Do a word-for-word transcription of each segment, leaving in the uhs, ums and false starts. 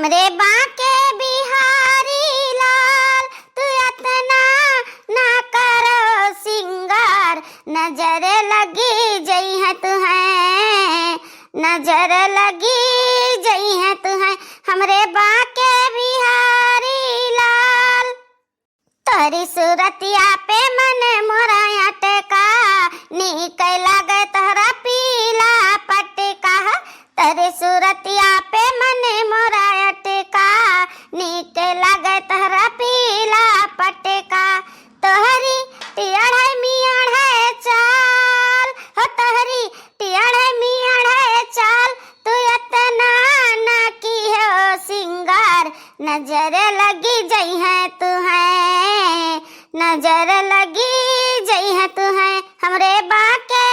हमरे बांके बिहारी लाल, तू अतना ना करो सिंगार, नजर लगी जइहैं तुहैं, नजर लगी जइहैं तुहैं, हमरे बांके बिहारी लाल। तोहरी सूरतिया पे मन मोरा अटका, नीक लागे तोहरा पीला पटका। तोहरी सूरतिया पे मन मोरा अटका, नीक लागे तोहरा पीला पटका। तोहरी टियढ़ मियढ़ चाल, हो तोहरी टियढ़ मियढ़ चाल, तू अतना ना किहो सिंगार, नजर लगी जइहैं तुहैं, नजर लगी जइहैं तुहैं, हमरे बांके।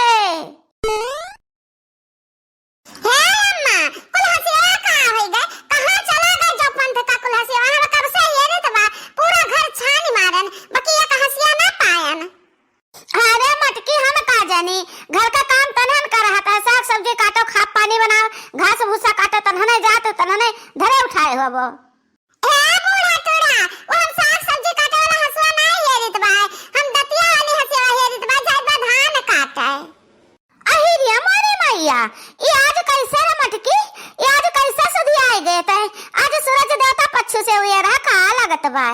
हे अम्मा, कुल हंसिया का होई गए? कहाँ चला गए जो पंथ का कुल हंसिया? हम कब से हेरित बा, पूरा घर छानी मारन, बाकी एक हंसिया ना पायन। अरे मटकी, हम का जानी, घर का काम तनहन का रहत है, साग सब्जी काटो, खाप पानी बनाओ, घास भूसा काटो, तनहने जात, तनहने धरे उठाए होबो। ए बूढ़ा टूढ़ा, वो हम साग सब्जी काटे वाला हंसुआ ना हेरित बा, हम दतिया वाली हंसुआ हेरित बा, जात बा धान काटे। अही रे मोरी मैया, ई आज कैसे रे मटकी, ई आज कैसे सुधियाए गए तै? आज सूरज देवता पच्छू से उये रहा, का लगत बा?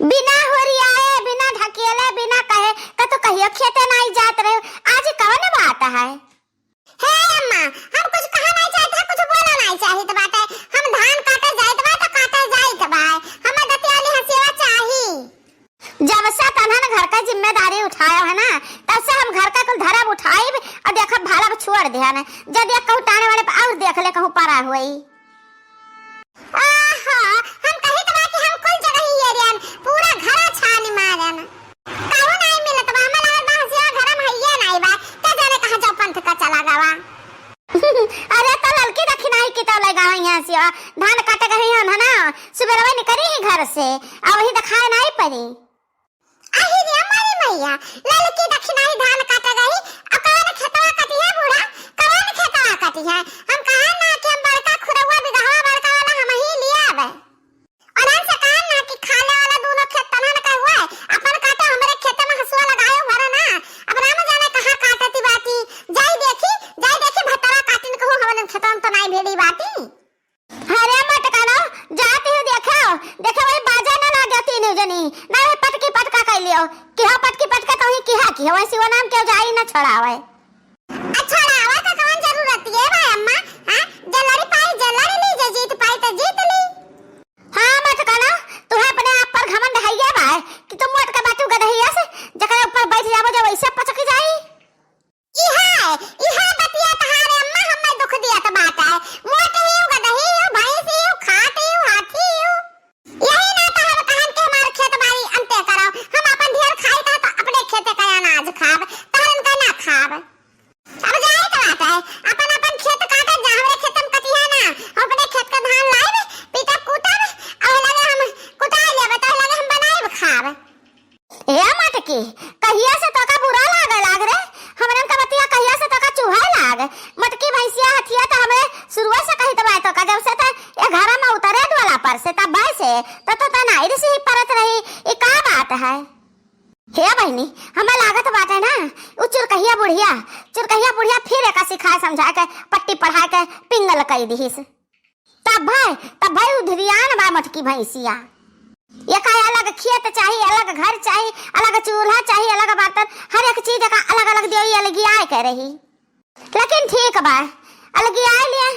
बिना होरियाए, बिना ढकेले, बिना कहे, का तू कहियो खेते नाई जात रहे, आज कवन बात है? हे अम्मा, हम कुछ कहा नाई चाहत है, कुछ बोला नाई चाहित बाटे। हम धान काटे जाइत बा तो काटे जाइत बा, हमें दतियाली हंसिया चाही। जब से तनहन घर का जिम्मेदारी उठाया है ना, तब से हम घर का कुल धरब उठाइब और देखब भाला छोड़ देहन। जब देख कहूँ टाने वाले पे और देख ले कहूँ परा होई। आहा, हम कहित बा कि हम कुल जगह ही एरियन, पूरा घर छानी मारन। कहूँ नाई मिलत बा, हमें लागत बा हंसिया घर में हइये नाई बा, के जाने कहाँ जो पंथ का चला गवा। अरे तो ललकी दखिनाही की तो लगा हुई है हंसिया, धान काटे गई है ना, सुबह निकली ही घर से, अब वही दिखाए नाई पड़ी। अही रे मोरी मैया, ललकी दखिनाही धान काटे गई, आ कवन खेतवा कटी है बूढ़ा, कवन खेतवा कटी है? हम कहा ना कि हम बड़का खुरौआ बिगहवा बड़का वाला हम ही लियावे। और हमसे कहा ना कि खाले वाला दोनों खेत तनहन का हुआ है, अपन काटे हमरे खेते में हंसुआ लगायो भरा ना, अब राम जाने कहाँ काटती बाटी, जाई देखी, जाई देखी भतरा काटिन कहूँ हमन खेतवा में तो नाई भेड़ी बाटी। अरे मटकनो, जाती हूँ देखे, देखे वही बाजा न लागे तीनों जनी, ना वही पटकी पटका कइ लियो, कि हाँ पटकी पटका तो ही किहा की हो, वैसी वो नाम क्यों जाई न छोड़ावे। अच्छा, छोड़ावे का कौन जरूरत ये भाई अम्मा, हाँ? जे लड़ी पाई, जे लड़ी ली, जे जीत पाई तो जीत ली। हाँ मटकनो, तुम्हें अपने आप पर घमंड है ये भाई, कि तुम मोट के बाटू गदहिया से, जकरे ऊपर बैठ जाबो जब वैसे पचक जाई। इहे, इहे बतिया तहारे अम्मा हम्मे दुख दियत बाटे। मोट ही, गदही ही, भैंस ही, खाट ही, हाथी ही। यही नाते हम कहन के हमार खेत बाड़ी अंते करो। हम अपन ढेर खाई त, त अपने खेते का अनाज खाब, तहरन का ना खाब। अब जाए तो बाटे, अपन, अपन खेत काटे जा, हमरे खेत में कटिया ना। हम अपने खेत का धान लाइब, पीटब, कूटब, और लगे हम कुटाई लेबे, तो लगे हम बनाइब, खाब। ए मटकी, कहिया से तोका बुरा लागे लाग रे? हमरन का बतिया कहिया से तोका चुभे लाग? मटकी भैंसिया हथिया त हमें शुरुए से कहित बाय तोका, जब से त ए घर में उतरे द्वाला पर से, तब भाई से, त तो तना इरिस ही परत रही। ई का बात है? हे बहिनी, हमें लागत बाटे ना, उ चुरकहिया बुढ़िया, चुरकहिया बुढ़िया फिर एका सिखाए समझा के, पट्टी पढ़ा के पिंगल कई दिहिस। तब भाई, तब भाई उधरियान बा मटकी भैंसिया। एका अलग खेत चाही, अलग घर चाही, अलग चूल्हा चाही, अलग बर्तन, हर एक चीज का अलग-अलग दियो, ई अलगियाए के रही। लेकिन ठीक बा, अलगियाए लिए,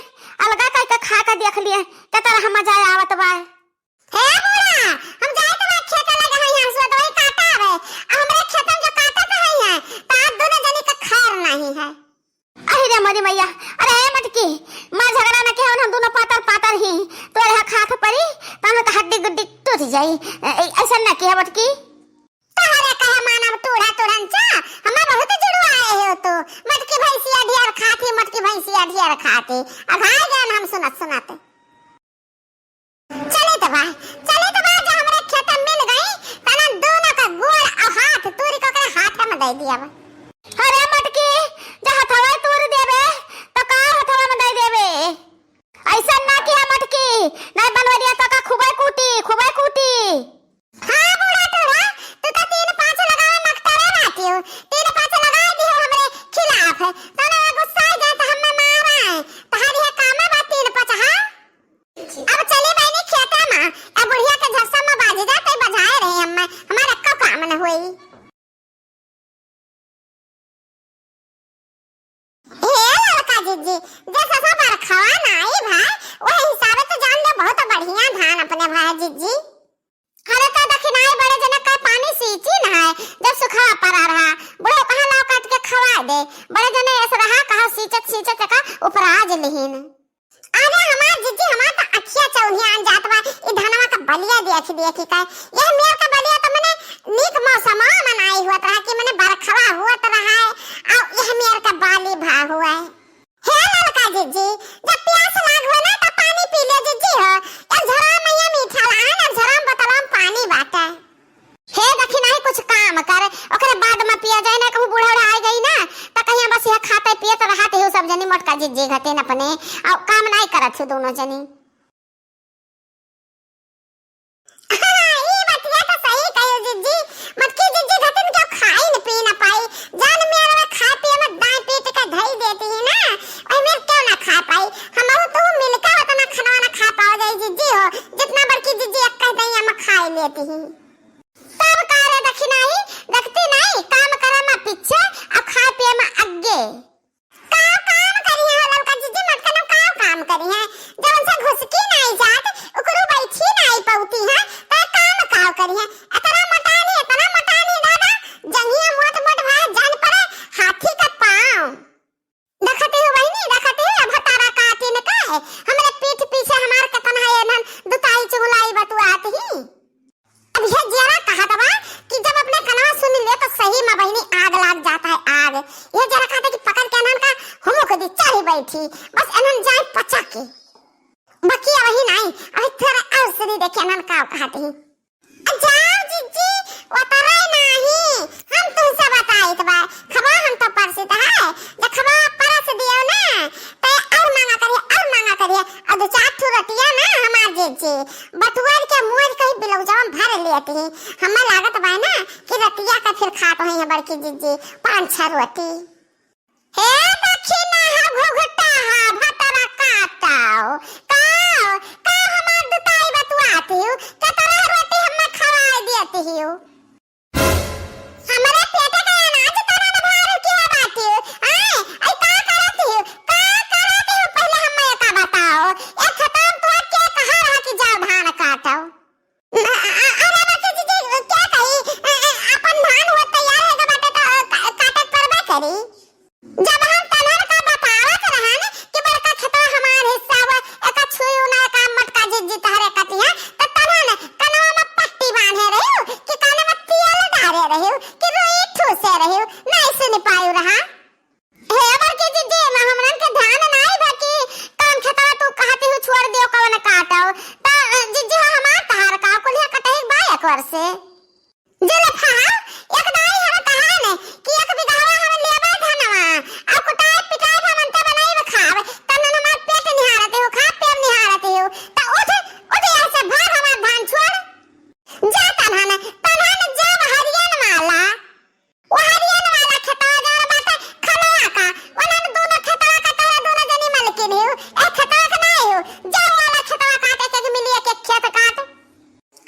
अलगा कई के खा के देख लिए, के तरह मजा आवत बा। हे बूढ़ा, हम जाइत बा खेते लगे हई हंसुआ, तो वही काटा आवे। आ हमरे खेतन जो काटत हई है, तो आप दोनों जनी का खैर नहीं है। अहि रे मोरी मैया, अरे ए मटकी, मार झगड़ा न किया, हम दोनों पातर पातर ही, तोरे हाथ परी, तहन तो हड्डी गुड्डी टूट जाई। ए, ए, ऐसा न किया मटकी। तहरे कहे मानव टूढ़ा टूढ़न चा, हमें बहुत जुड़वाए हो तो। मटकी भैंसिया ढेर खाती, मटकी भैंसिया ढेर खाती। अब हाय गए हम सुनत सुनत। चलित बा, चलित बा, जो हमरे खेत में मिल गई, तना दोनों का गोड़ और हाथ तूरी को के हाथ में दे दिया बा। अरे मटकी, जो हथवा तूर देबे, तो का हथवा में दे देबे? ऐसा ना किया मटकी, नहीं खूबे कूटी। हाँ बूढ़ा टूरा, तू तो तीन पाँच लगावे मकतरे रहती हो, तीन पाँच लगाए दियो हमरे खिलाफ, तो ना गुस्सा जाए तो हमें मारा है, तहारी है कामे बा तीन पाँच, हाँ? अब चली बहिनी खेते में, अब बुढ़िया के झरसा में बाजी जाते बजाए रही हमें, हमारा एक्को काम न होई। हे ललका जिज्जी, जैसे सब बरखवा नाई भाई, वही हिसाबे तो जान ले बहुत बढ़िया धान अपने भाई जिज्जी। अरे तो दखिनाई बड़े जने का पानी सींची न है, जब सुखवा पड़ा रहा, बुढ़ो कहाँ लाव काट के खवा दे, बड़े जने ऐसे रहा कहाँ सींचत सींचत का उपराज लिहिन। अरे हमार जिज्जी, हमार त अखिया चौधियान जात बा, ई धनवा का बलिया देखी देखी का। यह मेर का बलिया त मने नीक मौसमा मनाई हुआ रहा कि मने बरखवा हुआ रहा है, और यह मेर का बाली भा हुआ है। हे ललका जिज्जी, जब प्यास लाग हो ना त पानी पी ले जिज्जी हो, अब झरा मैया मीठा लान, अब झरा बोतलवा में पानी बाटे। हे दखिनाही कुछ काम कर, ओकरे बाद में पिया जाए ना, कहूँ बूढ़ा उढ़ा आ गई ना, त कहिया बस यह खाते पियत रहत हो सब जनी मोटका जिज्जी घटिन अपने, और काम नाई करत हो दोनों जनी। हाँ, ई बतिया तो सही कहो जिज्जी, मोटकी जिज्जी घटिन क्यों खाई न पी न पाई, जान मेर में खाए पिए में दाएं पीट के धई देती ही ना, वही मेर क्यों ना खा पाई, हम तू मिलके उतना खाना ना खा पाओ जाए जिज्जी हो, जितना बड़की जिज्जी एक कह दई हम खाई लेती ही। तब का रे दखिनाही, देखती नाई, काम करे में पीछे, और खाए पिए में आगे। का काम करिहे हो ललका जिज्जी, मटका में का काम करिहे? जब उनसे घुसकी नाई जात, उकरू बैठी नाई पौती है, तो काम का करिहे? इतना मोटानी, इतना मोटानी दादा, जंघिया मोट मोट भा जान पड़े, हाथी का पाँव। देखती हो बहिनी, देखती हो, अब भतारा काटिन का है, हमरे पीठ पीछे हमार केतना है एनन दुताई चुगलाई बतुआत ही। अब यह जरा कहत बा कि जब अपने कनवा सुन ले तो सही में बहिनी आग लाग जाता है, आग। यह जरा कहते कि पकड़ के एनन का हुमुक दी, चढ़ी बैठी, बस एनन जाए पचक के। बकिया वही नाई, अभी थोड़ा और सुनी देखिए एनन का कहत ही। जाओ जिज्जी, उतरे नाही, हम तुमसे बताइत बा, खबा हम तो परसित है, जब खबा परस दियो ना, तो और मांगा करिए, और मांगा करिए, और दो चार ठो रोटियां ना हमार जिज्जी, बटुअर के मुँह कहीं ब्लाउजवा में भर लेती, हमें लागत बा ना कि रतिया का फिर खात होई है बड़की जिज्जी, पाँच छह रोटी। हे दखिना हा घुघटा हा भतरा काटाओ। काओ, का हमार दुताई बतुआती हूँ? कतरा रोटी हमें खवाए देती हूँ? हमरे पेटे का अनाज तोरा न भारू की हो बाटी हूँ? आए, आई का करती हूँ? का करती हूँ? पहले हमें का बताओ। ए खतम तो के कहा रहा कि जाओ धान काटो? अ-, अ-, अ-, अरे बच्चे जी, जी, क्या कही? अ, अ, अपन धान हुआ तैयार है तो बाटे तो, अ, का-, काटत परबे करी। जब हम तनन का बतावत रहन कि बड़का खेतवा हमार हिस्सा हुआ, एका छुई ना का मटका जिज्जी तहरे कटिया, तो तनन कनवा में पट्टी बांधे रहियो कि कान में तेल डारे रहियो कि रुई ठूसे रहियो, नहीं सुन पायु रहा। हे बड़की जिज्जी, एमा हमनन के ध्यान नाई बा कि कौन खेतवा तू कहती हूँ छोड़ दियो, कौन काटो। त जिज्जी हो हमार तहार का कुलिया कटही बा एक वर्ष से। जुल्फा, एक दाई हम कहा ने कि एक बिगहवा हम लेबे धनवा, अब कुटाए पिटाए हम अंते बनाई खाब, तनन हमार पेट निहारती हूँ, खा पेट निहारती हूँ। त उठ, उठ यहाँ से भाग हमार धान छोड़। जा तनन, तनन जा हरियन वाला। वो हरियन वाला खेतवा जौन बाटे खलवा का, ओनन दोनों खेतवा का तोहरा दोनों जनी मलकिन हो, ए खेतवा का नाई हो, जाओ वाला खेतवा काटे के मिली एक एक खेत काट।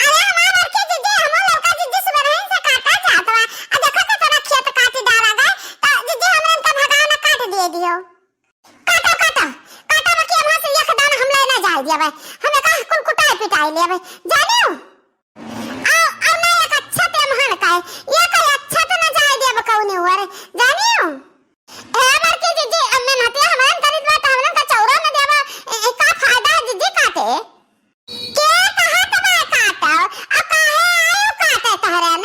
अरे हमार बड़की जिज्जी, हमो लड़का जिज्जी सुबह से काटा जात बा, आ देखो केतना खेत काटी डाला गए, तो जिज्जी हमरन का भगाना काट दे दियो। काटो, काटो, काटो, बाकी हमरा से एक दाना हम ले ना जाए दिया भाई, हम एका कुल कुटाई पिटाई ले भाई, जानियो? आ, आ ना एक अच्छा ते महान का है। ये कोई अच्छा तो ना जाए देब कौने ओर, जानियो? ए बड़की जिज्जी, अब मेहनतिया हमरन करित बा, त हमरन का चौरा में देबा, ए, ए, का फायदा है जिज्जी काटे? के कहा त बा काटो, आ काहे आयो काटे तहरन?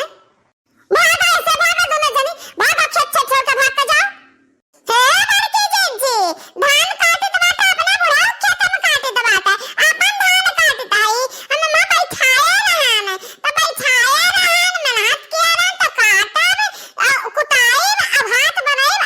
भागा ऐसे, भागा दोनों जनी, भागा खेत से छोड़ के भाग के जाओ। हे बड़की जिज्जी, धान काटित बाटे, अपने बुढ़ऊ खेत में काटित बाटे, अपन धान काटित हई, हम माँ बैठाए रहन, तो बैठाए रहन, मेहनत किए रहन, तो काटब, आ, कुटाइब, आ, भात बनाइब,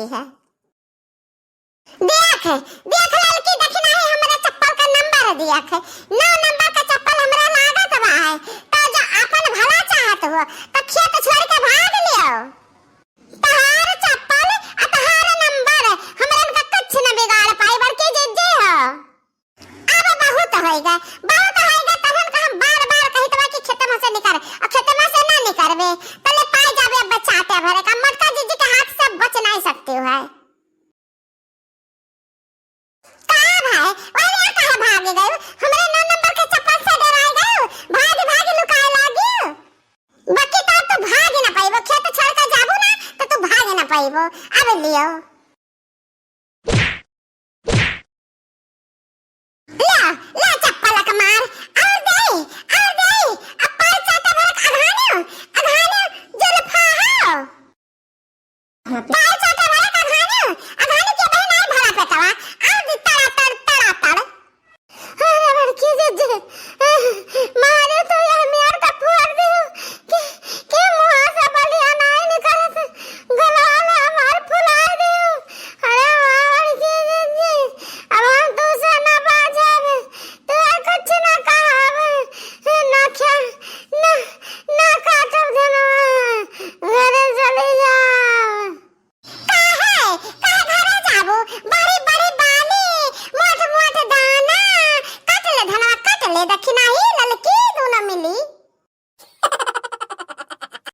है। देख, देख ललकी, देखी नाही हमरे चप्पल का नंबर देख। नौ नंबर का चप्पल हमरा लागत बा है। तो जो आपन भला चाहत हो, तो खेत छोड़ के भाग लियो। तहार चप्पल आ तहार नंबर हमरन का कुछ न बिगाड़ पाई, बड़की जिज्जी हो। अब बहुत होइगा, बहुत होइगा, तहन का हम बार-बार कहित बा कि खेतमा से निकर, आ खेतमा से ना निकरबे, तले पाई जाबे अब चाटे भरे का। मोटका जिज्जी के हाथ से बच नहीं सकती हो है। का भाई, ओए रे, काहे भाग गयो? हमरे नौ नंबर के चप्पल से डराए गयो? भाग, भाग लुकाए लागियो। बाकी तो तू भाग ना पाइबो, खेत छोड़ के जाबू ना, तो तू भाग ना पाइबो। अब लियो। ले, ले चप्पल का मार, और दे, और दे, अब पाई चाटा भरक अघानियो, अघानियो जुल्फा हो। पाई चाटा भरक अघानियो, अघानी के बहिन आई भरा पेटवा, और दी तड़ा तड़, तड़ा तड़। अरे बड़की जिज्जी, मारे तो यह मेर का फोड़ दियो, के, के मुँह से बलिया नाई निकलत, गलवा में हमार फुलाए दियो। अरे वाह बड़की जिज्जी, अब हम तू से ना बाजब, तू कुछ ना कहब, ना ख्या-, ना, ना काटब धनवा, घरे चली जाब। काहे? काहे घरे जाबू? बड़ी बड़ी बाली, मोट मोट दाना, काट ले धनवा, काट ले, देखी नाही,